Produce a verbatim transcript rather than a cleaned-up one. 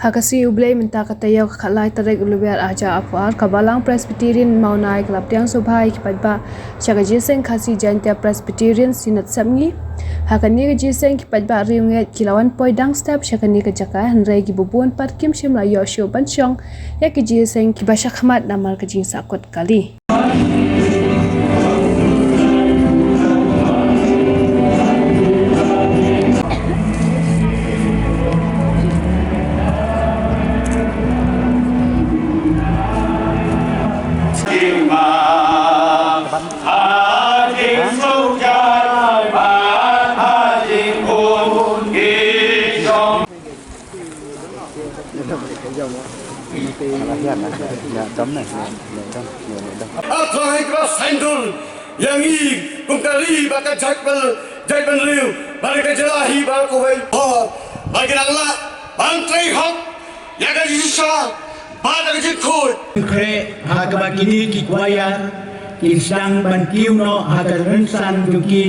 Ha ka sngi U Blei mynta ka taïew ka khatlai tarik u Lber arhajar arphew ar, ka Balang Presbyterian Mawnai ka la pdiang sngewbha ïa ki paidbah sha ka jingïaseng Khasi Jaintia Presbyterian Synod Sepngi. Ha kane ka jingïaseng ki paidbah riewngeit ki la wan poi dang step sha kane ka jaka, hynrei kiba bun pat kim shym la ïoh shuh ban shong ïa ka jingïaseng kiba shakhmat namar ka jingsahkut kali. Ap lang ïa kiba saiñdur ïa ngi kum ka ri bad ka jaitbynriew, jaitbynriew bad ka jylla hi baroh kawei. Hooid, ba ki nang lah ban trei hok ïa ka jingshisha bad ïa ka jingkhuid. Khreh ha kaba kine ki kwaya kin sdang ban kiew noh ha ka rynsan jong ki.